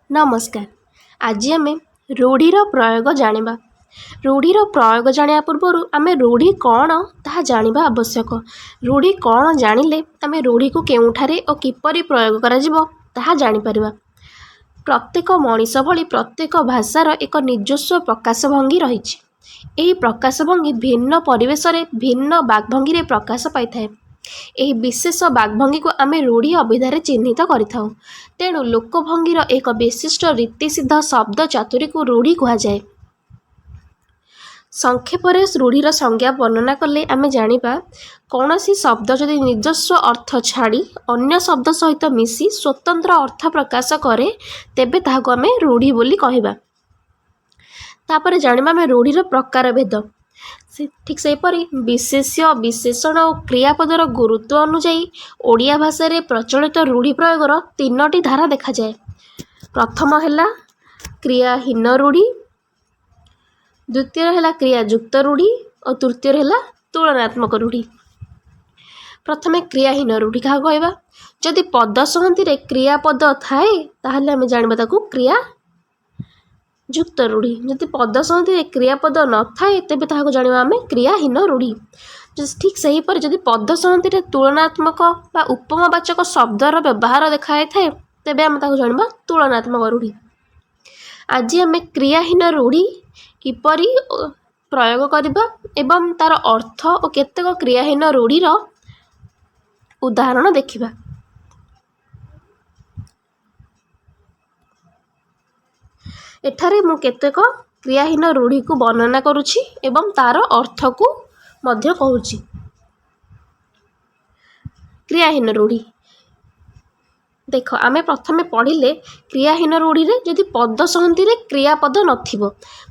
ନମସ୍କାର। ଆଜି ଆମେ ରୂଢ଼ିର ପ୍ରୟୋଗ ଜାଣିବା। ରୂଢ଼ିର ପ୍ରୟୋଗ ଜାଣିବା ପୂର୍ବରୁ ଆମେ ରୂଢ଼ି କ'ଣ ତାହା ଜାଣିବା ଆବଶ୍ୟକ। ରୂଢ଼ି କ'ଣ ଜାଣିଲେ ଆମେ ରୂଢ଼ିକୁ କେଉଁଠାରେ ଓ କିପରି ପ୍ରୟୋଗ କରାଯିବ ତାହା ଜାଣିପାରିବା। ପ୍ରତ୍ୟେକ ମଣିଷ ଭଳି ପ୍ରତ୍ୟେକ ଭାଷାର ଏକ ନିଜସ୍ୱ ପ୍ରକାଶ ଭଙ୍ଗୀ ରହିଛି। ଏହି ପ୍ରକାଶ ଭଙ୍ଗୀ ଭିନ୍ନ ପରିବେଶରେ ଭିନ୍ନ ବାକ୍ଭଙ୍ଗୀରେ ପ୍ରକାଶ ପାଇଥାଏ। ଏହି ବିଶେଷ ବାକ୍ଭଙ୍ଗୀକୁ ଆମେ ରୂଢ଼ି ଅଭିଧାରେ ଚିହ୍ନିତ କରିଥାଉ। ତେଣୁ ଲୋକଭଙ୍ଗୀର ଏକ ବିଶିଷ୍ଟ ରୀତିସିଦ୍ଧ ଶବ୍ଦ ଚାତୁରୀକୁ ରୂଢ଼ି କୁହାଯାଏ। ସଂକ୍ଷେପରେ ରୂଢ଼ିର ସଂଜ୍ଞା ବର୍ଣ୍ଣନା କଲେ ଆମେ ଜାଣିବା, କୌଣସି ଶବ୍ଦ ଯଦି ନିଜସ୍ୱ ଅର୍ଥ ଛାଡ଼ି ଅନ୍ୟ ଶବ୍ଦ ସହିତ ମିଶି ସ୍ୱତନ୍ତ୍ର ଅର୍ଥ ପ୍ରକାଶ କରେ, ତେବେ ତାହାକୁ ଆମେ ରୂଢ଼ି ବୋଲି କହିବା। ତାପରେ ଜାଣିବା ଆମେ ରୂଢ଼ିର ପ୍ରକାରଭେଦ। ଠିକ୍ ସେହିପରି ବିଶେଷ୍ୟ, ବିଶେଷଣ ଓ କ୍ରିୟାପଦର ଗୁରୁତ୍ୱ ଅନୁଯାୟୀ ଓଡ଼ିଆ ଭାଷାରେ ପ୍ରଚଳିତ ରୂଢ଼ି ପ୍ରୟୋଗର ତିନୋଟି ଧାରା ଦେଖାଯାଏ। ପ୍ରଥମ ହେଲା କ୍ରିୟାହୀନ ରୂଢ଼ି, ଦ୍ୱିତୀୟରେ ହେଲା କ୍ରିୟାଯୁକ୍ତ ରୂଢ଼ି ଓ ତୃତୀୟରେ ହେଲା ତୁଳନାତ୍ମକ ରୂଢ଼ି। ପ୍ରଥମେ କ୍ରିୟାହୀନ ରୂଢ଼ି କାହାକୁ କହିବା? ଯଦି ପଦ ସଂହତିରେ କ୍ରିୟାପଦ ଥାଏ, ତାହେଲେ ଆମେ ଜାଣିବା ତାକୁ କ୍ରିୟା ଯୁକ୍ତ ରୂଢ଼ି। ଯଦି ପଦ ସଂହତିରେ କ୍ରିୟାପଦ ନଥାଏ, ତେବେ ତାହାକୁ ଜାଣିବା ଆମେ କ୍ରିୟାହୀନ ରୂଢ଼ି। ଠିକ୍ ସେହିପରି ଯଦି ପଦ ସଂହତିରେ ତୁଳନାତ୍ମକ ବା ଉପମାବାଚକ ଶବ୍ଦର ବ୍ୟବହାର ଦେଖାଯାଇଥାଏ, ତେବେ ଆମେ ତାକୁ ଜାଣିବା ତୁଳନାତ୍ମକ ରୂଢ଼ି। ଆଜି ଆମେ କ୍ରିୟାହୀନ ରୂଢ଼ି କିପରି ପ୍ରୟୋଗ କରିବା ଏବଂ ତା'ର ଅର୍ଥ ଓ କେତେକ କ୍ରିୟାହୀନ ରୂଢ଼ିର ଉଦାହରଣ ଦେଖିବା। ଏଠାରେ ମୁଁ କେତେକ କ୍ରିୟାହୀନ ରୂଢ଼ିକୁ ବର୍ଣ୍ଣନା କରୁଛି ଏବଂ ତା'ର ଅର୍ଥକୁ ମଧ୍ୟ କହୁଛି। କ୍ରିୟାହୀନ ରୂଢ଼ି ଦେଖ, ଆମେ ପ୍ରଥମେ ପଢ଼ିଲେ କ୍ରିୟାହୀନ ରୂଢ଼ିରେ ଯଦି ପଦ ସଂହତିରେ କ୍ରିୟାପଦ ନଥିବ।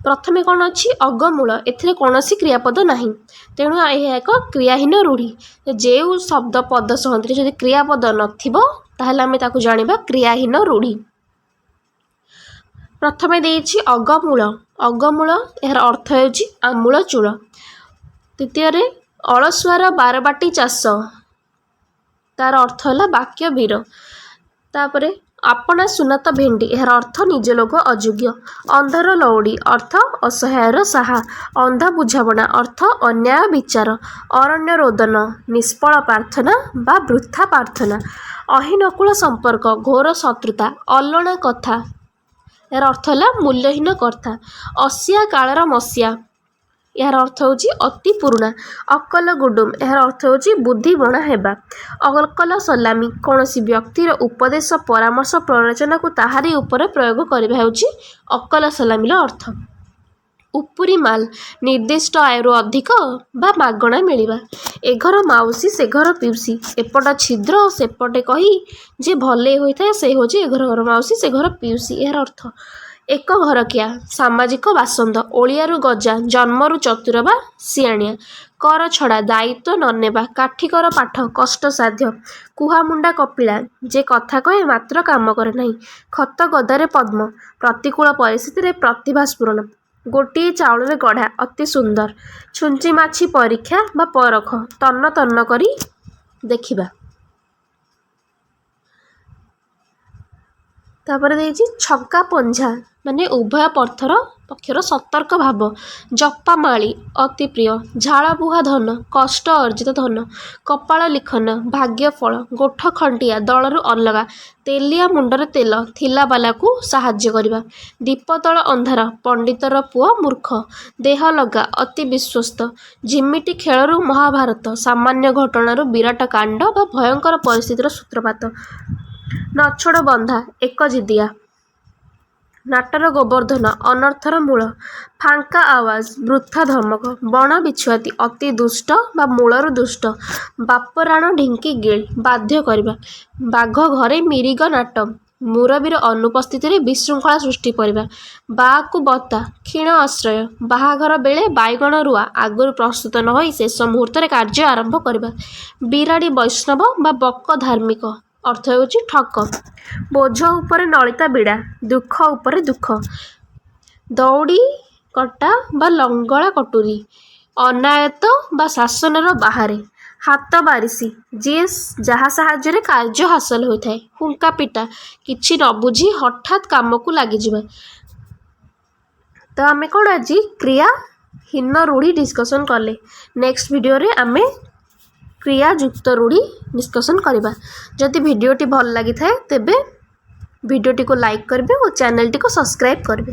ପ୍ରଥମେ କ'ଣ ଅଛି? ଅଗମୂଳ। ଏଥିରେ କୌଣସି କ୍ରିୟାପଦ ନାହିଁ, ତେଣୁ ଏହା ଏକ କ୍ରିୟାହୀନ ରୂଢ଼ି। ଯେଉଁ ଶବ୍ଦ ପଦ ସଂହତିରେ ଯଦି କ୍ରିୟାପଦ ନଥିବ, ତାହେଲେ ଆମେ ତାକୁ ଜାଣିବା କ୍ରିୟାହୀନ ରୂଢ଼ି। ପ୍ରଥମେ ଦେଇଛି ଅଗମୂଳ। ଅଗମୂଳ, ଏହାର ଅର୍ଥ ହେଉଛି ଆମୂଳ ଚୂଳ। ଦ୍ୱିତୀୟରେ ଅଳସୁଆର ବାରବାଟୀ ଚାଷ, ତାର ଅର୍ଥ ହେଲା ବାକ୍ୟ ବୀର। ତାପରେ ଆପଣା ସୁନାତ ଭେଣ୍ଡି, ଏହାର ଅର୍ଥ ନିଜ ଲୋକ ଅଯୋଗ୍ୟ। ଅନ୍ଧର ଲଉଡ଼ି, ଅର୍ଥ ଅସହାୟର ସାହା। ଅନ୍ଧ ବୁଝାମଣା, ଅର୍ଥ ଅନ୍ୟାୟ ବିଚାର। ଅରଣ୍ୟ ରୋଦନ, ନିଷ୍ଫଳ ପ୍ରାର୍ଥନା ବା ବୃଥା ପ୍ରାର୍ଥନା। ଅହିନକୁଳ ସମ୍ପର୍କ, ଘୋର ଶତ୍ରୁତା। ଅଲଣା କଥା, ଏହାର ଅର୍ଥ ହେଲା ମୂଲ୍ୟହୀନ କଥା। ଅସିଆ କାଳର ମସିଆ, ଏହାର ଅର୍ଥ ହେଉଛି ଅତି ପୁରୁଣା। ଅକଲ ଗୁଡୁମ, ଏହାର ଅର୍ଥ ହେଉଛି ବୁଦ୍ଧି ବଣା ହେବା। ଅକଲ ସଲାମି, କୌଣସି ବ୍ୟକ୍ତିର ଉପଦେଶ, ପରାମର୍ଶ, ପ୍ରରୋଚନାକୁ ତାହାରି ଉପରେ ପ୍ରୟୋଗ କରିବା ହେଉଛି ଅକଲ ସଲାମିର ଅର୍ଥ। ଉପୁରି ମାଲ, ନିର୍ଦ୍ଦିଷ୍ଟ ଆୟରୁ ଅଧିକ ବା ମାଗଣା ମିଳିବା। ଏ ଘର ମାଉସୀ ସେ ଘର ପିଉସୀ, ଏପଟ ଛିଦ୍ର ସେପଟେ କହି ଯେ ଭଲେଇ ହୋଇଥାଏ, ସେ ହେଉଛି ଏ ଘର ମାଉସୀ ସେ ଘର ପିଉସୀ, ଏହାର ଅର୍ଥ। ଏକ ଘରକିଆ, ସାମାଜିକ ବାସନ୍ଦ। ଓଳିଆରୁ ଗଜା, ଜନ୍ମରୁ ଚତୁର ବା ସିଆଣିଆ। କର ଛଡ଼ା, ଦାୟିତ୍ୱ ନ ନେବା। କାଠିକର ପାଠ, କଷ୍ଟସାଧ୍ୟ। କୁହାମୁଣ୍ଡା କପିଳା, ଯେ କଥା କହେ ମାତ୍ର କାମ କରେ ନାହିଁ। ଖତ ଗଦାରେ ପଦ୍ମ, ପ୍ରତିକୂଳ ପରିସ୍ଥିତିରେ ପ୍ରତିଭା ସ୍ଫୁରଣ। ଗୋଟିଏ ଚାଉଳରେ ଗଢ଼ା, ଅତି ସୁନ୍ଦର। ଛୁଞ୍ଚି ମାଛି ପରୀକ୍ଷା ବା ପରଖ। ତନ୍ନ ତନ୍ନ କରି ଦେଖିବା। ତାପରେ ଦେଇଛି ଛକା ପଞ୍ଝା, ମାନେ ଉଭୟ ପଥର ପକ୍ଷର ସତର୍କ ଭାବ। ଜପାମାଳି, ଅତି ପ୍ରିୟ। ଝାଳବୁହା ଧନ, କଷ୍ଟ ଅର୍ଜିତ ଧନ। କପାଳ ଲିଖନ, ଭାଗ୍ୟଫଳ। ଗୋଠ ଖଣ୍ଟିଆ, ଦଳରୁ ଅଲଗା। ତେଲିଆ ମୁଣ୍ଡରେ ତେଲ, ଥିଲାବାଲାକୁ ସାହାଯ୍ୟ କରିବା। ଦୀପତଳ ଅନ୍ଧାର, ପଣ୍ଡିତର ପୁଅ ମୂର୍ଖ। ଦେହ ଲଗା, ଅତି ବିଶ୍ୱସ୍ତ। ଝିମିଟି ଖେଳରୁ ମହାଭାରତ, ସାମାନ୍ୟ ଘଟଣାରୁ ବିରାଟ କାଣ୍ଡ ବା ଭୟଙ୍କର ପରିସ୍ଥିତିର ସୂତ୍ରପାତ। ନଛୋଡ଼ ବନ୍ଧା, ଏକଜିଦିଆ। ନାଟର ଗୋବର୍ଦ୍ଧନ, ଅନର୍ଥର ମୂଳ। ଫାଙ୍କା ଆୱାଜ, ବୃଥା ଧମକ। ବଣ ବିଛୁଆତି, ଅତି ଦୁଷ୍ଟ ବା ମୂଳରୁ ଦୁଷ୍ଟ। ବାପରାଣ ଢିଙ୍କି ଗିଳି, ବାଧ୍ୟ କରିବା। ବାଘ ଘରେ ମିରିଗ ନାଟ, ମୁରବୀର ଅନୁପସ୍ଥିତିରେ ବିଶୃଙ୍ଖଳା ସୃଷ୍ଟି କରିବା। ବାଆକୁ ବତା, କ୍ଷୀଣ ଆଶ୍ରୟ। ବାହାଘର ବେଳେ ବାଇଗଣ ରୁଆ, ଆଗରୁ ପ୍ରସ୍ତୁତ ନ ହୋଇ ଶେଷ ମୁହୂର୍ତ୍ତରେ କାର୍ଯ୍ୟ ଆରମ୍ଭ କରିବା। ବିରାଡ଼ି ବୈଷ୍ଣବ ବା ବକ ଧାର୍ମିକ, ଅର୍ଥ ହେଉଛି ଠକ। ବୋଝ ଉପରେ ନଳିତା ବିଡ଼ା, ଦୁଃଖ ଉପରେ ଦୁଃଖ। ଦଉଡ଼ି କଟା ବା ଲଙ୍ଗଳା କଟୁରୀ, ଅନାୟତ୍ତ ବା ଶାସନର ବାହାରେ। ହାତ ବାରିସି, ଯିଏ ଯାହା ସାହାଯ୍ୟରେ କାର୍ଯ୍ୟ ହାସଲ ହୋଇଥାଏ। ହୁଙ୍କା ପିଟା, କିଛି ନ ବୁଝି ହଠାତ୍ କାମକୁ ଲାଗିଯିବା। ତ ଆମେ କ'ଣ ଆଜି କ୍ରିୟାହୀନ ରୂଢ଼ି ଡିସ୍କସନ୍ କଲେ। ନେକ୍ସଟ ଭିଡ଼ିଓରେ ଆମେ କ୍ରିୟାଯୁକ୍ତ ରୂଢ଼ି ଡିସ୍କସନ୍ କରିବା। ଯଦି ଭିଡ଼ିଓଟି ଭଲ ଲାଗିଥାଏ, ତେବେ ଭିଡ଼ିଓଟିକୁ ଲାଇକ୍ କରିବେ ଓ ଚ୍ୟାନେଲଟିକୁ ସବସ୍କ୍ରାଇବ୍ କରିବେ।